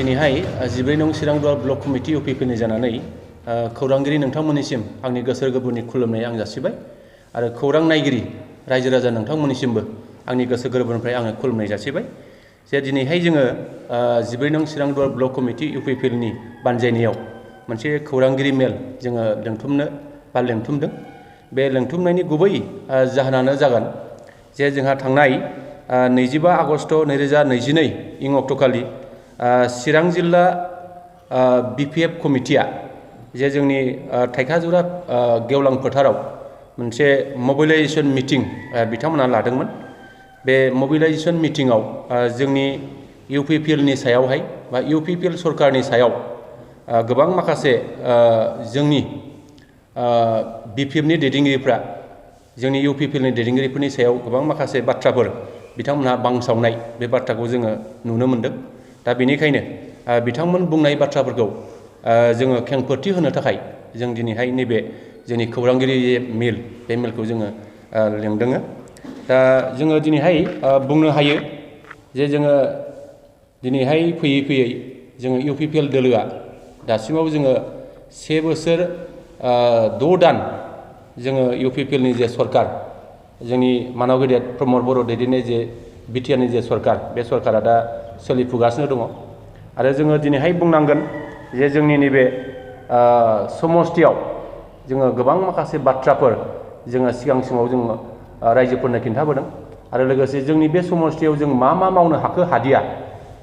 दिनैहाय 14 नं चिरां दुवार ब्लक कमिटि इउपिपिनि जानानै खौरांगिरि नोंथांमोननिसिम आंनि गोसो गोरबोनि खुलुमनाय आं जासिबाय आरो खौरां नायगिरि रायजो राजा नोंथांमोननिसिमबो आंनि गोसो गोरबोनिफ्राय आङो खुलुमनाय जासिबाय जे दिनैहाय जोङो 14 नं चिरां दुवार ब्लक कमिटि इउपिपिनि बानजायनायाव मोनसे खौरांगिरि मेल जोङो लेंथुमदों बे लेंथुमनायनि गुबै जाहोनानो जागोन जे जोंहा थांनाय 25 आगस्ट 2022 इं अक्ट'खालि चिरां जिल्ला बिपिएफ कमिटिया जे जोंनि थाइखाजुरा गेवलां फोथाराव मोनसे मबिलाइजेसन मिटिं बिथांमोना लादोंमोन। बे मबिलाइजेसन मिटिंआव जोंनि इउपिपिएलनि सायावहाय बा इउपिपिएल सरकारनि सायाव गोबां माखासे जोंनि बिपिएफनि दैदेनगिरिफ्रा जोंनि इउपिपिएलनि दैदेनगिरिफोरनि सायाव गोबां माखासे बाथ्राफोर बिथांमोनहा बांसावनाय बे बाथ्राखौ जोङो नुनो मोनदों। दा बेनिखायनो बिथांमोन बुंनाय बाथ्राफोरखौ जोङो खेंफोरथि होनो थाखाय जों दिनैहाय नैबे जोंनि खौरांगिरि मेल बे मेलखौ जोङो लेंदों। दा जोङो दिनैहाय बुंनो हायो जे जोङो दिनैहाय फैयै जोङो इउपिपिएल दोलोआ दासिमाव जोङो 1 बोसोर 6 दान जोङो इउपिपिएलनि जे सरकार जोंनि मानव गेदेर प्रमद बर' दैदेननाय जे बिटिआरनि जे सरकार बे सरकारा दा सोलिफुगासिनो दङ आरो जोङो दिनैहाय बुंनांगोन जे जोंनि नैबे समस्तियाव जोङो गोबां माखासे बाथ्राफोर जोङो सिगां समाव जोङो रायजोफोरनो खिन्थाबोदों आरो लोगोसे जोंनि बे समस्तियाव जों मा मावनो हाखो हादिया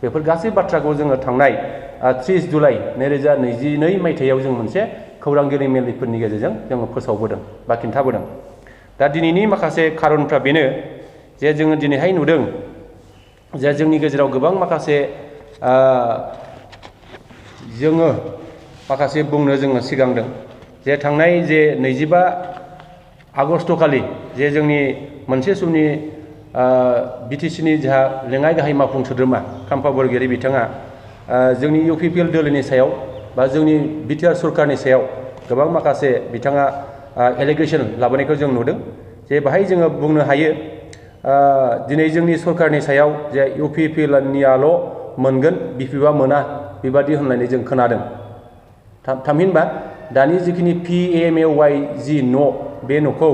बेफोर गासै बाथ्राखौ जोङो थांनाय 30 जुलाइ 2022 मायथाइयाव जों मोनसे खौरांगिरि मेलफोरनि गेजेरजों जोङो फोसावबोदों बा खिन्थाबोदों। दा दिनैनि माखासे खारनफ्रा बेनो जे जोङो दिनैहाय नुदों जे जोंनि गेजेराव गोबां माखासे जोङो माखासे बुंनो जोङो सिगांदों जे थांनाय जे 25 आगस्ट खालि जे जोंनि मोनसे समनि बिटिसिनि जोंहा लेङाइ गाहाय मावफुं सोद्रोमा खाम्फा बरगयारि बिथाङा जोंनि इउपिपिएल दोलोनि सायाव बा जोंनि बिटिआर सरकारनि सायाव गोबां माखासे बिथाङा एलिगेसन लाबोनायखौ जों नुदों। जे बाहाय जोङो बुंनो हायो दिनै जोंनि सरकारनि सायाव जे इउपिपिएलनियाल' मोनगोन बिपिएफआ मोना बेबादि होननानै जों खोनादों। थामहिनबा दानि जिखिनि PMAY जि न' बे न'खौ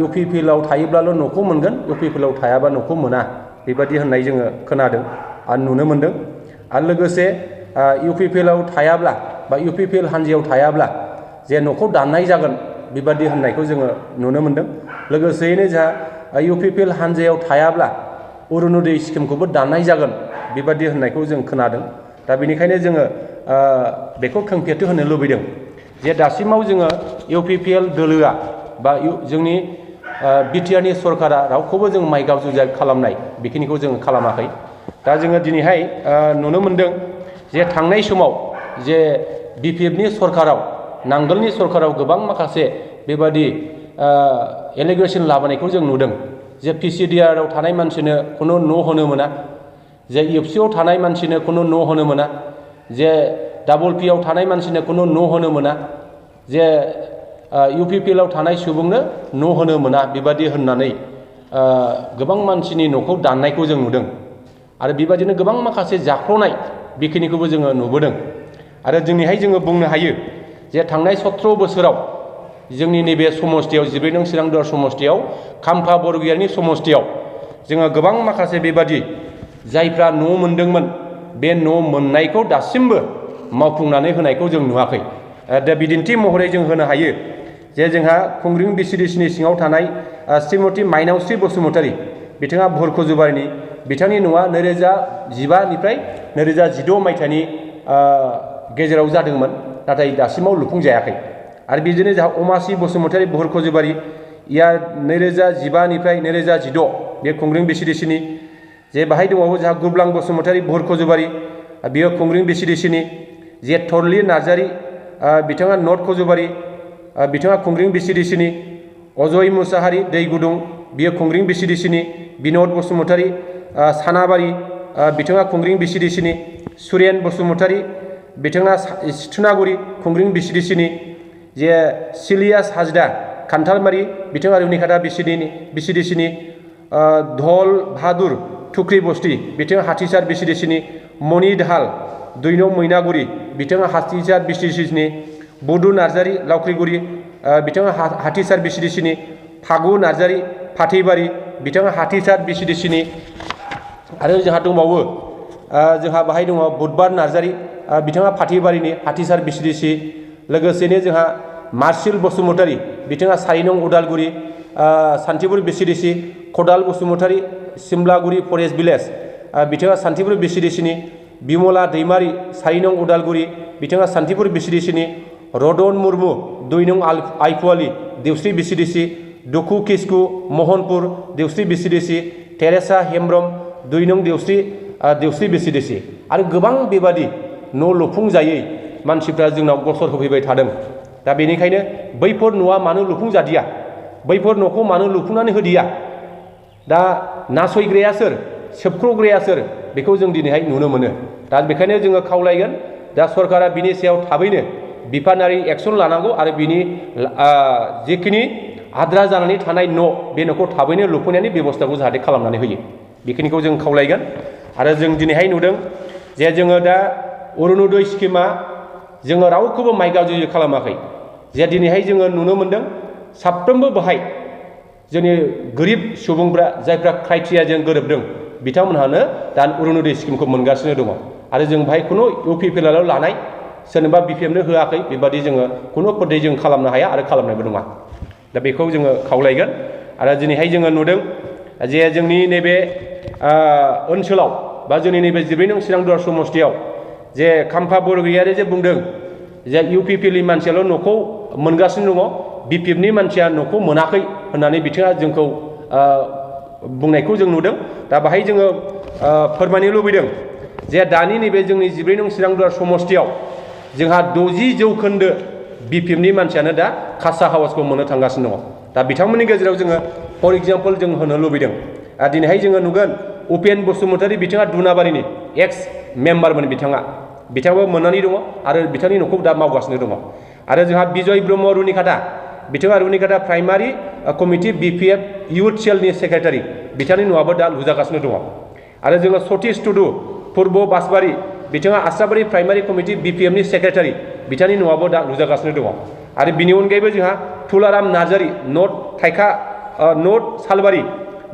इउपिपिएलआव थायोब्लाल' न'खौ मोनगोन इउपिपिएलआव थायाबा न'खौ मोना बेबादि होननाय जोङो खोनादों आरो नुनो मोनदों। आरो लोगोसे इउपिपिएलआव थायाब्ला बा इउपिपिएल हान्जायाव थायाब्ला जे न'खौ दाननाय जागोन बेबादि होननायखौ जोङो नुनो मोनदों। लोगोसेयैनो जोंहा इउपिपिएल हान्जायाव थायाब्ला अरुण'दय स्किमखौबो दाननाय जागोन बेबादि होननायखौ जों खोनादों। दा बेनिखायनो जोङो बेखौ खेंफोरथि होनो लुबैदों जे दासिमाव जोङो इउपिपिएल दोलोआ बा जोंनि बिटिआरनि सरकारा रावखौबो जों माइगाव जुजाय खालामनाय बेखिनिखौ जोङो खालामाखै। दा जोङो दिनैहाय नुनो मोनदों जे थांनाय समाव जे बिपिएफनि सरकाराव नांगोलनि सरकाराव गोबां माखासे बेबादि एलिगेसन लाबोनायखौ जों नुदों जे PCDRआव थानाय मानसिनो खुनु न' होनो मोना, जे एफसिआव थानाय मानसिनो खुनु न' होनो मोना, जे PPआव थानाय मानसिनो खुनु न' होनो मोना, जे इउपिपिएलआव थानाय सुबुंनो न' होनो मोना बेबादि होननानै गोबां मानसिनि न'खौ दाननायखौ जों नुदों आरो बेबादिनो गोबां माखासे जाख्ल'नाय बेखिनिखौबो जोङो नुबोदों। आरो दिनैहाय जोङो बुंनो हायो जे थांनाय 17 बोसोराव जोंनि नैबे समस्तियाव 14 नं चिरां दुवार समस्तियाव खाम्फा बरगयारिनि समस्तियाव जोङो गोबां माखासे बेबादि जायफ्रा न' मोनदोंमोन बे न' मोननायखौ दासिमबो मावफुंनानै होनायखौ जों नुवाखै। दा बिदिन्थि महरै जों होनो हायो जे जोंहा खुंग्रिं बिसिडिसिनि सिङाव थानाय श्रीमती माइनावस्रि बसुमतारी बिथाङा भुरखुजुबारिनि बिथांनि न'आ 2015 निफ्राय 2016 मायथाइनि गेजेराव जादोंमोन नाथाय दासिमाव लुफुंजायाखै। आरो बिदिनो जोंहा अमासि बसुमतारी भुरखुजुबारि इया 2015 निफ्राय 2016 बे खुंग्रिं बिसिडिसिनि। जे बाहाय दंबावो जोंहा गुरब्लां बसुमतारी भुरखुजुबारि बियो खुंग्रिं बिसिडिसिनि। जे थरलि नार्जारि बिथाङा नर्थ खजुबारि बिथाङा खुंग्रिं बिसिडिसिनि। अजय मुसाहारि दै गुदुं बियो खुंग्रिं बिसिडिसिनि। बिनद बसुमतारी सानाबारि बिथाङा खुंग्रिं बिसिडिसिनि। सुरेन बसुमतारी बिथाङा सिथुनागुरि खुंग्रिं बिसिडिसिनि। जे सिलियास हाजदा खान्थालमारि बिथाङा रुनिखाता बिसिडिसिनि। धल बाहादुर थुख्रि बस्ति बिथाङा हाथिसार बिसिडिसिनि। मणि दाहाल 2 नं मैनागुरि बिथाङा हाथिसार BCDC-नि बडु नार्जारि लावख्रिगुरि बिथाङा हाथिसार BCDC-नि फागु नार्जारि फाथैबारि बिथाङा हाथिसार BCDC-नि आरो जोंहा दंबावो जोंहा बाहाय दङ बुधबार नार्जारि बिथाङा फाथैबारिनि हाथिसार BCDC लोगोसेनो जोंहा मार्सिल बसुमतारी बिथाङा 4 नं उदालगुरि सान्थिपुर BCDC खदाल बसुमतारी सिमलागुरि फरेस्ट भिलेज बिथाङा सान्थिपुर BCDC-नि बिमला दैमारि 4 नं उदालगुरि बिथाङा सान्थिपुर BCDC-नि रदन मुर्मु 2 नं आइपुवालि देवस्रि BCDC दुखु किस्कु महनपुर देवस्रि BCDC टेरेसा हेम्ब्रम 2 नं देवस्रि BCDC आरो गोबां बेबादि न' लुफुंजायै मानसिफ्रा जोंनाव गसर होफैबाय थादों। दा बेनिखायनो बैफोर न'आ मानो लुफुंजादिया बैफोर न'खौ मानो लुफुंनानै होदिया दा नासयग्राया सोर सोबख्र'ग्राया सोर बेखौ जों दिनैहाय नुनो मोनो। दा बेखायनो जोङो खावलायगोन दा सरकारा बिनि सायाव थाबैनो बिफानारि एक्सन लानांगौ आरो बिनि जिखिनि आद्रा जानानै थानाय न' बे न'खौ थाबैनो लुफुंनायनि बेबस्थाखौ जाहाथे खालामनानै होयो बेखिनिखौ जों खावलायगोन। आरो जों दिनैहाय नुदों जे जोङो दा अरुणोदय स्किमा जोङो रावखौबो माइगाजुजि खालामाखै जे दिनैहाय जोङो नुनो मोन्दों साफ्रोमबो बाहाय जोंनि गोरिब सुबुंफ्रा जायफ्रा क्राइटेरियाजों गोरोबदों बिथांमोनहानो दा अरुणोदय स्किमखौ मोनगासिनो दङ आरो जों बाहाय खुनु UPPL लानाय सोरनोबा BPFनो होआखै बेबादि जोङो खुनु पद्धति जों खालामनो हाया आरो खालामनायबो नङा। दा बेखौ जोङो खावलायगोन। आरो दिनैहाय जोङो नुदों जे जोंनि नैबे ओनसोलाव बा जोंनि नैबे 14 नं चिरांदुवार समस्तियाव जे खाम्फा बरगयारि जे बुंदों जे UPPL मानसियाल' न'खौ मोनगासिनो दङ BPFनि मानसिया न'खौ मोनाखै होननानै बिथाङा जोंखौ बुंनायखौ जों नुदों। दा बाहाय जोङो फोरमायनो लुबैदों जे दानि नैबे जोंनि 14 नं चिरांदुवार समस्तियाव जोंहा 60% BPFनि मानसियानो दा खासा हाउसखौ मोननो थांगासिनो दङ। दा बिथांमोननि गेजेराव जोङो फर एग्जाम्पल जों होनो लुबैदों दिनैहाय जोङो नुगोन उपेन बसुमतारी बिथाङा दुनाबारिनि एक्स मेम्बारमोन बिथाङाबो मोननानै दङ आरो बिथांनि न'खौ दा मावगासिनो दङ। आरो जोंहा बिजय ब्रह्म रुनिकाटा बिथाङा Runikata primary committee BPF youth सेलनि सेक्रेटारि बिथांनि न'आबो दा लुजागासिनो दङ। आरो जोङो सतीश टुडु पूर्ब बासबारि बिथाङा आस्राबारि प्राइमारि कमिटि BPFनि सेक्रेटारि बिथांनि न'आबो दा लुजागासिनो दङ। आरो बिनि अनगायैबो जोंहा तुलाराम नार्जारि नर्थ सालबारि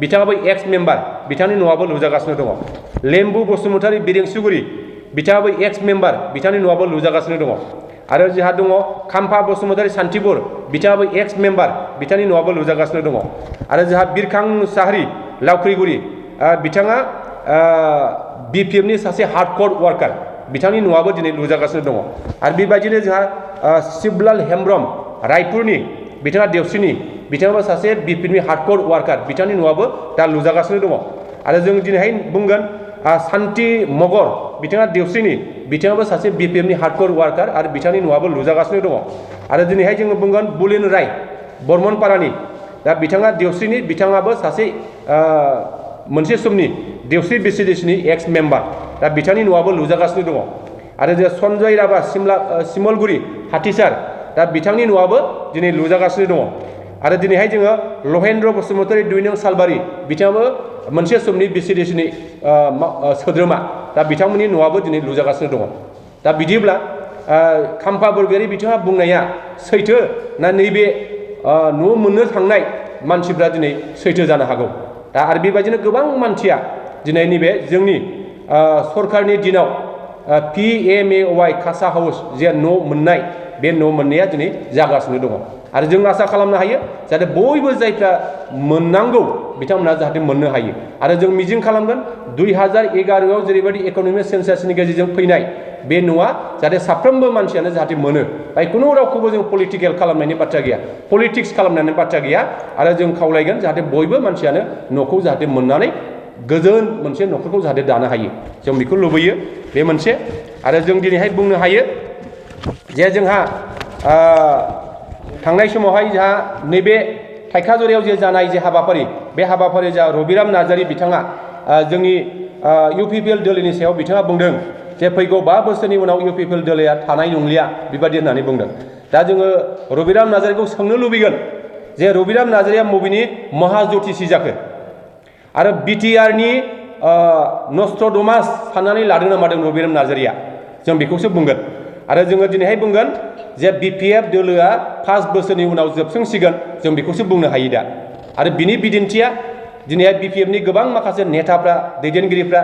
बिथाङाबो एक्स मेम्बार बिथांनि न'आबो लुजागासिनो दङ। लेम्बु बसुमतारी बिरेंसुगुरि बिथाङाबो एक्स मेम्बार बिथांनि न'आबो लुजागासिनो दङ। आरो जोंहा दङ खाम्फा बसुमतारी सान्थिपुर बिथाङाबो एक्स मेम्बार बिथांनि न'आबो लुजागासिनो दङ। आरो जोंहा बिरखां मुसाहारि लावख्रिगुरि बिथाङा BPFनि सासे हार्डक'र वार्कार बिथांनि न'आबो दिनै लुजागासिनो दङ। आरो बेबायदिनो जोंहा शिबलाल हेम्ब्रम रायपुरनि बिथाङा देवस्रिनि बिथाङाबो सासे BPFनि हार्डक'र वार्कार बिथांनि न'आबो दा लुजागासिनो दङ। आरो जों दिनैहाय बुंगोन शान्ति मगर बिथाङा देवस्रिनि बिथाङाबो सासे BPFनि हार्डक'र वार्कार आरो बिथांनि न'आबो लुजागासिनो दङ। आरो दिनैहाय जोङो बुंगोन बुलेन राय बर्मनपारानि दा बिथाङा देवस्रिनि बिथाङाबो सासे मोनसे समनि देवस्रि BCDCनि एक्स मेम्बार दा बिथांनि न'आबो लुजागासिनो दङ। आरो जोंहा सन्जय राभा सिमलगुरि हाथिसार दा बिथांनि न'आबो दिनै लुजागासिनो दङ। आरो दिनैहाय जोङो लहेन्द्र बसुमतारी 2 नं सालबारि बिथाङाबो मोनसे समनि BCDCनि सोद्रोमा दा बिथांमोननि न'आबो दिनै लुजागासिनो दङ। दा बिदिब्ला खाम्फा बरगयारि बिथाङा बुंनाया सैथो ना नैबे न' मोननो थांनाय मानसिफ्रा दिनै सैथो जानो हागौ। दा आरो बेबायदिनो गोबां मानसिया दिनै नैबे जोंनि सरकारनि दिनाव PMAY खासा हाउस जे न' मोननाय बे न' मोननाया दिनै जागासिनो दङ। आरो जों आसा खालामनो हायो जाहाथे बयबो जायफ्रा मोननांगौ बिथांमोना जाहाथे मोननो हायो। आरो जों मिजिं खालामगोन 2011आव जेरैबायदि इक'नमिक सेन्सासनि गेजेरजों फैनाय बे न'आ जाहाथे साफ्रोमबो मानसियानो जाहाथे मोनो बाय खुनु रावखौबो जों पलिटिकेल खालामनायनि बाथ्रा गैया पलिटिक्स खालामनायनि बाथ्रा गैया। आरो जों खावलायगोन जाहाथे बयबो मानसियानो न'खौ जाहाथे मोननानै गोजोन मोनसे न'खरखौ जाहाथे दानो हायो जों बेखौ लुबैयो बे मोनसे। आरो जों दिनैहाय बुंनो हायो जे जोंहा थांनाय समावहाय जोंहा नैबे थाइखाजुरियाव जे जानाय जे हाबाफारि बे हाबाफारि जा रबिराम नार्जारि बिथाङा जोंनि UPPL दोलोनि सायाव बिथाङा बुंदों जे फैगौ 5 बोसोरनि उनाव UPPL दोलोया थानाय नंलिया बेबादि होननानै बुंदों। दा जोङो रबिराम नार्जारिखौ सोंनो लुबैगोन जे रबिराम नार्जारिया बबेनि महाज्यतिषि जाखो आरो BTRनि नस्ट्रडमास साननानै लादों ना मादों रबिराम नार्जारिया जों बेखौसो बुंगोन आरो जोङो दिनैहाय बुंगोन जे BPF दोलोआ 5 बोसोरनि उनाव जोबस्रांसिगोन जों बेखौसो बुंनो हायो दा आरो बिनि बिदिन्थिया दिनैहाय BPFनि गोबां माखासे नेताफ्रा दैदेनगिरिफ्रा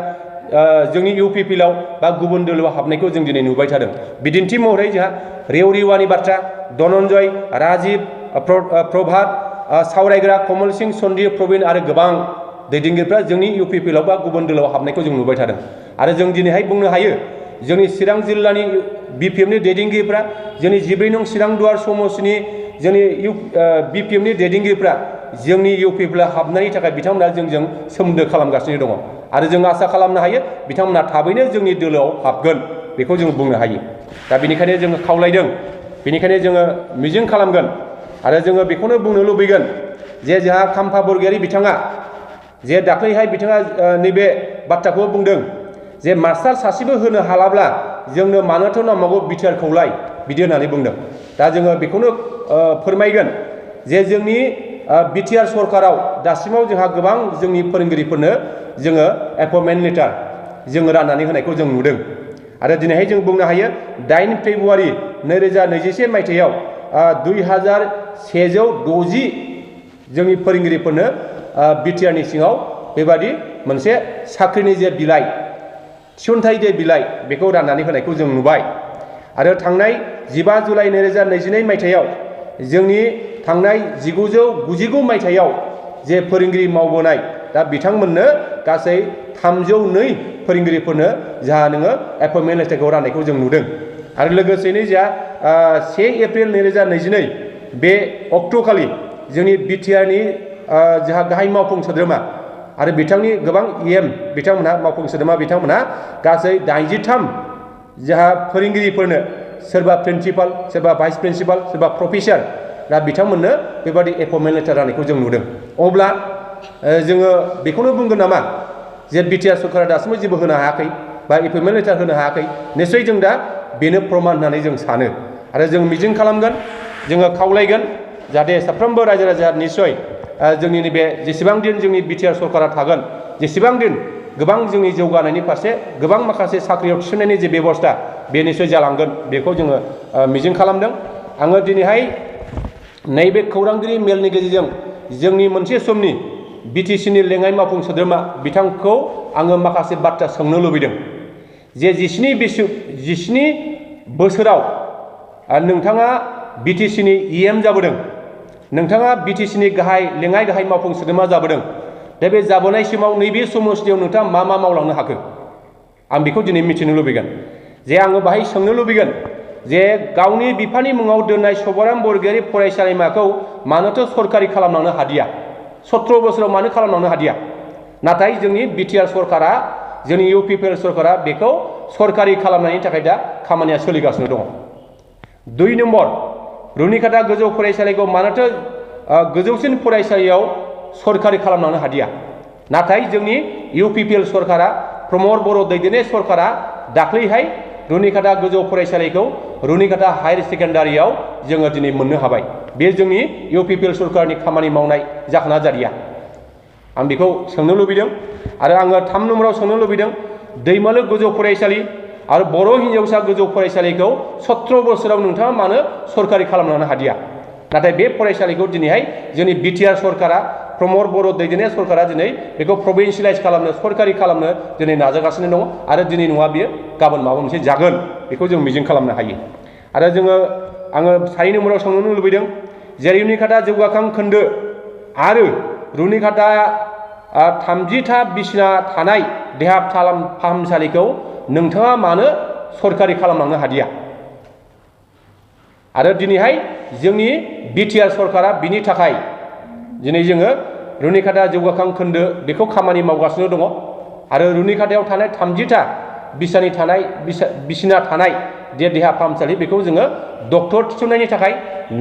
जोंनि UPPआव बा गुबुन दोलोआव हाबनायखौ जों दिनै नुबाय थादों बिदिन्थि महरै जोंहा रेवरिवानि बाथ्रा धनन्जय राजीव प्रभात सावरायग्रा कमल सिंह सन्दीप प्रवीण आरो गोबां दैदेनगिरिफ्रा जोंनि UPPआव बा गुबुन दोलोआव हाबनायखौ जों नुबाय थादों आरो जों दिनैहाय बुंनो हायो जोंनि चिरां जिल्लानि BPFनि दैदेनगिरिफ्रा जोंनि 14 नं चिरां दुवार समस्तिनि जोंनि BPFनि दैदेनगिरिफ्रा जोंनि UPPआव हाबनायनि थाखाय बिथांमोना जोंजों सोमोन्दो खालामगासिनो दङ आरो जों आसा खालामनो हायो बिथांमोना थाबैनो जोंनि दोलोआव हाबगोन बेखौ जों बुंनो हायो दा बेनिखायनो जोङो खावलायदों बेनिखायनो जोङो मिजिं खालामगोन आरो जोङो बेखौनो बुंनो लुबैगोन जे जोंहा खाम्फा बरगयारि बिथाङा जे दाख्लैहाय बिथाङा नैबे बाथ्राखौ बुंदों जे मास्टार सासेबो होनो हालाब्ला जोंनो मानोथो नांबावगौ बिटिआरखौलाय बिदि होननानै बुंदों दा जोङो बेखौनो फोरमायगोन जे जोंनि बिटिआर सरकाराव दासिमाव जोंहा गोबां जोंनि फोरोंगिरिफोरनो जोङो एपइन्टमेन्ट लेटार जोङो राननानै होनायखौ जों नुदों आरो दिनैहाय जों बुंनो हायो 8 फेब्रुवारि 2021 मायथाइयाव 2160 जोंनि फोरोंगिरिफोरनो बिटिआरनि सिङाव बेबादि मोनसे साख्रिनि जे बिलाइ थिसनथाइ जे बिलाइ बेखौ राननानै होनायखौ जों नुबाय आरो थांनाय 15 जुलाइ 2022 मायथाइयाव जोंनि थांनाय 1999 मायथाइयाव जे फोरोंगिरि मावबोनाय दा बिथांमोननो गासै 302 फोरोंगिरिफोरनो जोंहा नोङो एपइन्टमेन्ट लेटारखौ राननायखौ जों नुदों आरो लोगोसेनो जोंहा 1 एप्रिल 2022 बे अक्ट'खालि जोंनि बिटिआरनि जोंहा गाहाय मावफुं सोद्रोमा आरो बिथांनि गोबां बिथांमोनहा मावफुं सोद्रोमा बिथांमोनहा गासै 83 जोंहा फोरोंगिरिफोरनो सोरबा प्रिन्सिपाल सोरबा भाइस प्रिन्सिपाल सोरबा प्रफेसार दा बिथांमोननो बेबादि एपइन्टमेन्ट लेटार राननायखौ जों नुदों अब्ला जोङो बेखौनो बुंगोन नामा जे बिटिआर सरकारा दासिमबो जेबो होनो हायाखै बा एपइन्टमेन्ट लेटार होनो हायाखै निश्चय जों दा बेनो प्रमान होननानै जों सानो आरो जों मिजिं खालामगोन जोङो खावलायगोन जाहाथे साफ्रोमबो रायजो राजा निश्चय जोंनि नैबे जेसेबां दिन जोंनि बिटिआर सरकारा थागोन जेसेबां दिन गोबां जोंनि जौगानायनि फारसे गोबां माखासे साख्रियाव थिसननायनि जे बेबस्था बे निश्चय जालांगोन बेखौ जोङो मिजिं खालामदों आङो दिनैहाय नैबे खौरांगिरि मेलनि गेजेरजों जोंनि मोनसे समनि बिटिसिनि लेङाइ मावफुं सोद्रोमा बिथांखौ आङो माखासे बाथ्रा सोंनो लुबैदों जे 17 बोसोराव नोंथाङा बिटिसिनि EM जाबोदों नोंथाङा बिटिसिनि लेङाइ गाहाय मावफुं सोद्रोमा जाबोदों दा बे जाबोनाय समाव नैबे समस्थियाव नोंथाङा मा मावलांनो हाखो आं बेखौ दिनै मिथिनो लुबैगोन जे आङो बाहाय सोंनो लुबैगोन जे गावनि बिफानि मुङाव दोननाय सभाराम बरगयारि फरायसालिमाखौ मानोथो सरकारि खालामलांनो हादिया 17 बोसोराव मानो खालामलांनो हादिया नाथाय जोंनि बिटिआर सरकारा जोंनि UPPL सरकारा बेखौ सरकारि खालामनायनि थाखाय दा खामानिया सोलिगासिनो दङ 2 नम्बर रुनिकाटा गोजौ फरायसालिखौ मानोथो गोजौसिन फरायसालियाव सरकारि खालामलांनो हादिया नाथाय जोंनि UPPL सरकारा प्रमद बर' दैदेननाय सरकारा दाख्लैहाय रुनिकाटा गोजौ फरायसालिखौ रुनिकाटा हायार सेकेन्डारियाव जोङो दिनै मोननो हाबाय बे जोंनि UPPL सरकारनि खामानि मावनाय जाखोना जादिया आं बेखौ सोंनो लुबैदों आरो आङो 3 नम्बराव सोंनो लुबैदों दैमालु गोजौ फरायसालि आरो बर' हिन्जावसा गोजौ फरायसालिखौ 17 बोसोराव नोंथाङा मानो सरकारि खालामलांनो हादिया नाथाय बे फरायसालिखौ दिनैहाय जोंनि बिटिआर सरकारा प्रमद बर' दैदेननाय सरकारा दिनै बेखौ प्रभिन्सियेलाइज खालामनो सरकारि खालामनो दिनै नाजागासिनो दङ आरो दिनै नङा बियो गाबोन माबा मोनसे जागोन बेखौ जों मिजिं खालामनो हायो आरो आङो 4 नम्बराव सोंनो लुबैदों जे रुनिकाटा जौगाखां खोन्दो आरो रुनिकाटा 30था बिसिना थानाय देहा फाहामसालिखौ नोंथाङा मानो सरकारि खालामलांनो हादिया आरो दिनैहाय जोंनि बिटिआर सरकारा बिनि थाखाय दिनै जोङो रुनिकाटा जौगाखां खोन्दो बेखौ खामानि मावगासिनो दङ आरो रुनिकाटायाव थानाय 30था बिसिना थानाय देहा फाहामसालि बेखौ जोङो डक्टर थिसननायनि थाखाय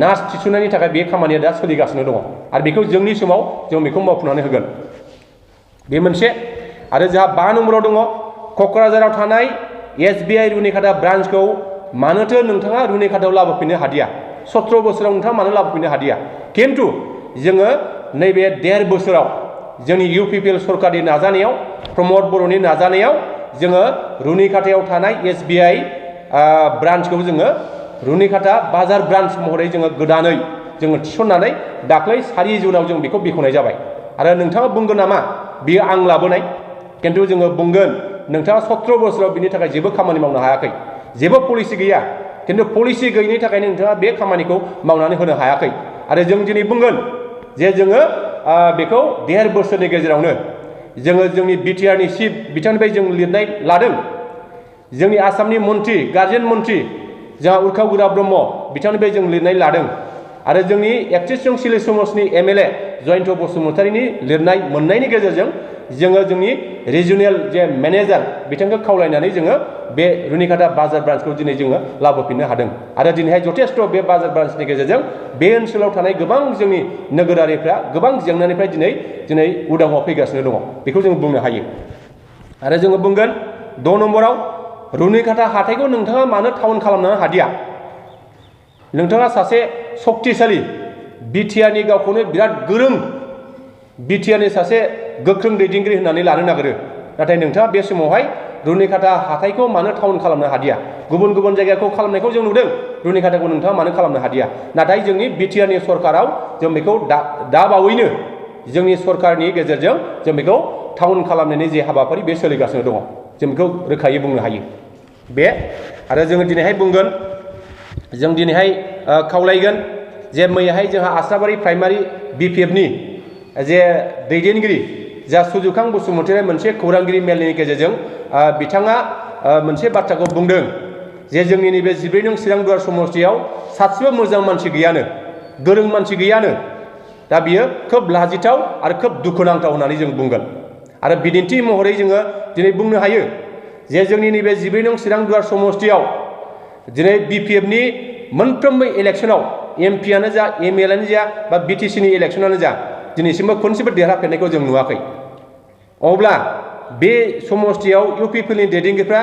नार्स थिसननायनि थाखाय बे खामानिया दा सोलिगासिनो दङ आरो बेखौ जोंनि समाव जों बेखौ मावफुंनानै होगोन बे मोनसे आरो जोंहा 5 नम्बराव दङ क'क्राझाराव थानाय SBI रुनिकाटा ब्रान्चखौ मानोथो नोंथाङा रुनिकाटायाव लाबोफिननो हादिया 17 बोसोराव नोंथाङा मानो लाबोफिननो हादिया खिन्थु जोङो नैबे 1.5 बोसोराव जोंनि UPPL सरकारनि नाजानायाव प्रमद बर'नि नाजानायाव जोङो रुनिकाटायाव थानाय SBI ब्रान्चखौ जोङो रुनिकाटा बाजार ब्रान्च महरै जोङो गोदानै जोङो थिसननानै दाख्लै 4 जुनाव जों बेखौ बेखेवनाय जाबाय। आरो नोंथाङा बुंगोन नामा बियो आं लाबोनाय? खिन्थु जोङो बुंगोन नोंथाङा 17 बोसोराव बिनि थाखाय जेबो खामानि मावनो हायाखै, जेबो पलिसि गैया। खिन्थु पलिसि गैयिनि थाखायनो नोंथाङा बे खामानिखौ मावनानै होनो हायाखै। आरो जों दिनै बुंगोन जे जोङो बेखौ 1.5 बोसोरनि गेजेरावनो जोङो जोंनि बिटिआरनि चिफ बिथांनिफ्राय जों लिरनाय लादों। जोंनि आसामनि मन्त्रि गार्जेन मन्त्रि जोंहा उर्खाव गोरा ब्रह्म बिथांनिफ्राय जों लिरनाय लादों। आरो जोंनि 31 नं सिले समाजनि एमएलए जयन्त बसुमतारीनि लिरनाय मोननायनि गेजेरजों जोङो जोंनि रिजनेल जे मेनेजार बिथांखौ खावलायनानै जोङो बे रुनिकाटा बाजार ब्रान्चखौ दिनै जोङो लाबोफिननो हादों। आरो दिनैहाय जथेस्थ' बे बाजार ब्रान्चनि गेजेरजों बे ओनसोलाव थानाय गोबां जोंनि नोगोरारिफ्रा गोबां जेंनानिफ्राय दिनै उदाङाव फैगासिनो दङ, बेखौ जों बुंनो हायो। आरो जोङो बुंगोन 6 नम्बराव रुनिकाटा हाथाइखौ नोंथाङा मानो टाउन खालामनो हादिया? नोंथाङा सासे सक्तिशाली बिटिआरनि गावखौनो बिराद गोरों बिटिआरनि सासे गोख्रों दैदेनगिरि होननानै लानो नागिरो। नाथाय नोंथाङा बे समावहाय रुनिकाटा हाथाइखौ मानो टाउन खालामनो हादिया? गुबुन गुबुन जायगाखौ खालामनायखौ जों नुदों, रुनिकाटाखौ नोंथाङा मानो खालामनो हादिया? नाथाय जोंनि बिटिआरनि सरकाराव जों बेखौ दा बावैनो जोंनि सरकारनि गेजेरजों जों बेखौ टाउन खालामनायनि जे हाबाफारि बे सोलिगासिनो दङ, जों बेखौ रोखायै बुंनो हायो। बे आरो जोङो दिनैहाय बुंगोन, जों दिनैहाय खावलायगोन जे मैयाहाय जोंहा आस्राबारि प्राइमारि बिपिएफनि जे दैदेनगिरि जा सुजुखां बसुमतारी मोनसे खौरांगिरि मेलनि गेजेरजों बिथाङा मोनसे बाथ्राखौ बुंदों जे जोंनि नैबे 14 नं चिरां दुवार समष्टियाव सासेबो मोजां मानसि गैयानो, गोरों मानसि गैयानो। दा बियो खोब लाजिथाव आरो खोब दुखुनांथाव होननानै जों बुंगोन। आरो बिदिन्थि महरै जोङो दिनै बुंनो हायो जे जोंनि नैबे 14 नं चिरां दुवार समष्टियाव दिनै बिपिएफनि मोनफ्रोमबो इलेक्सनाव एमपिआनो जा एमएलएआनो जा बा बिटिसिनि इलेक्सनानो जा दिनैसिमबो खनसेबो देरहाफेरनायखौ जों नुवाखै। अब्ला बे समष्टियाव इउपिपिएलनि दैदेनगिरिफ्रा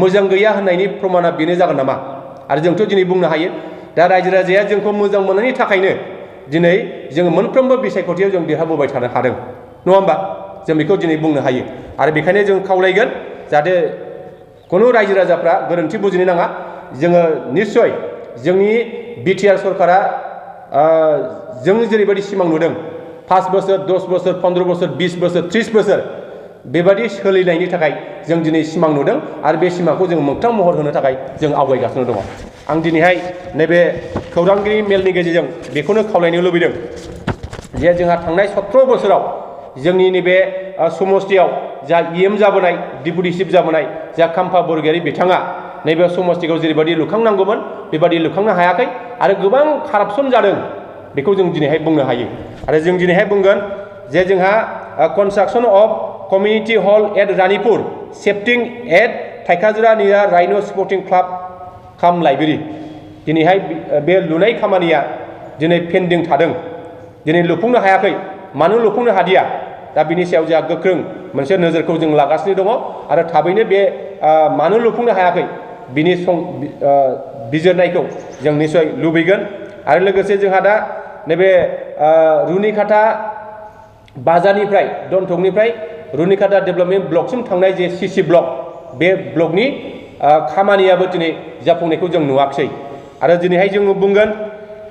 मोजां गैया होननायनि प्रमाना बेनो जागोन नामा? आरो जोंथ' दिनै बुंनो हायो दा रायजो राजाया जोंखौ मोजां मोननायनि थाखायनो दिनै जोङो मोनफ्रोमबो बिसायख'थियाव जों देरहाबोबाय थानो हादों, नङा होमबा? जों बेखौ दिनै बुंनो हायो। आरो बेखायनो जों खावलायगोन जाहाथे खुनु रायजो राजाफ्रा गोरोन्थि बुजिनो नाङा। जोङो निस्सय जोंनि बिटिआर सरकारा जों जेरैबायदि सिमां नुदों 5 बोसोर 10 बोसोर 15 बोसोर 20 बोसोर 30 बोसोर बेबादि सोलिनायनि थाखाय जों दिनै सिमां नुदों। आरो बे सिमांखौ जों मोगथां महर होनो थाखाय जों आवगायगासिनो दङ। आं दिनैहाय नैबे खौरांगिरि मेलनि गेजेरजों बेखौनो खावलायनो लुबैदों जे जोंहा थांनाय 17 बोसोराव जोंनि नैबे समष्टियाव जा इएम जाबोनाय डिपुटि चिफ जाबोनाय जा खाम्फा बरगयारी बिथाङा नैबे समष्टिखौ जेरैबायदि लुखांनांगौमोन बेबादि लुखांनो हायाखै आरो गोबां कारापसन जादों, बेखौ जों दिनैहाय बुंनो हायो। आरो जों दिनैहाय बुंगोन जे जोंहा construction of community hall at Ranipur सेफ्टिं एट थाइखाजुरा निया राइनो स्पर्टिं क्लाब काम लाइब्रेरि, दिनैहाय बे लुनाय खामानिया दिनै पेन्डिं थादों, दिनै लुफुंनो हायाखै। मानो लुफुंनो हादिया? दा बिनि सायाव जोंहा गोख्रों मोनसे नोजोरखौ जों लागासिनो दङ। आरो थाबैनो बे मानो लुफुंनो हायाखै बिनि बिजिरनायखौ जों निस्सय लुबैगोन। आरो लोगोसे जोंहा दा नैबे रुनिकाटा बाजारनिफ्राय दनटकनिफ्राय रुनिकाटा डेभेलपमेन्ट ब्लकसिम थांनाय जे सिसि ब्लक, बे ब्लकनि खामानियाबो दिनै जाफुंनायखौ जों नुवाखै। आरो दिनैहाय जोङो बुंगोन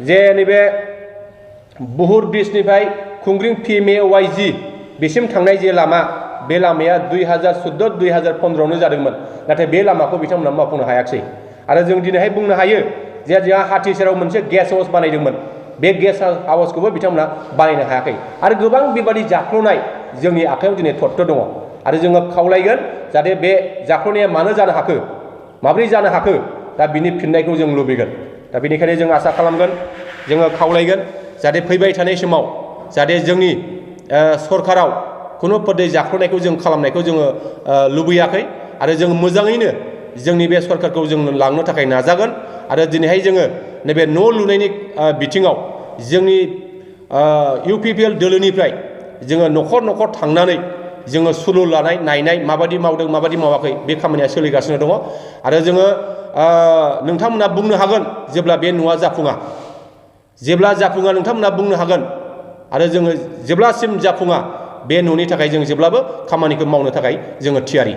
जे नैबे बुहुर ब्रिजनिफ्राय खुंग्रिं PMAYG बेसिम थांनाय जे लामा, बे लामाया 2014-2015 जादोंमोन, नाथाय बे लामाखौ बिथांमोना मावफुंनो हायाखै। आरो जों दिनैहाय बुंनो हायो जे जोंहा हाथिसेराव मोनसे गेस्ट हाउस बानायदोंमोन, बे गेस्ट हाउसखौबो बिथांमोना बानायनो हायाखै। आरो गोबां बेबादि जाख्ल'नाय जोंनि आखायाव दिनै थर्थ दङ। आरो जोङो खावलायगोन जाहाथे बे जाख्ल'नाया मानो जानो हाखो, माब्रै जानो हाखो, दा बिनि फिननायखौ जों लुबैगोन। दा बेनिखायनो जों आसा खालामगोन, जोङो खावलायगोन जाहाथे फैबाय थानाय समाव जाहाथे जोंनि सरकाराव खुनु पदै जाख्ल'नायखौ जों खालामनायखौ जोङो लुबैयाखै। आरो जों मोजाङैनो जोंनि बे सरकारखौ जों लांनो थाखाय नाजागोन। आरो दिनैहाय जोङो नैबे न' लुनायनि बिथिङाव जोंनि इउपिपिएल दोलोनिफ्राय जोङो न'खर न'खर थांनानै जोङो सुलु लानाय नायनाय माबादि मावदों माबादि मावाखै बे खामानिया सोलिगासिनो दङ। आरो जोङो नोंथांमोना बुंनो हागोन जेब्ला बे न'आ जाफुङा, जेब्ला जाफुङा नोंथांमोना बुंनो हागोन। आरो जोङो जेब्लासिम जाफुङा बे न'नि थाखाय जों जेब्लाबो खामानिखौ मावनो थाखाय जोङो थियारि।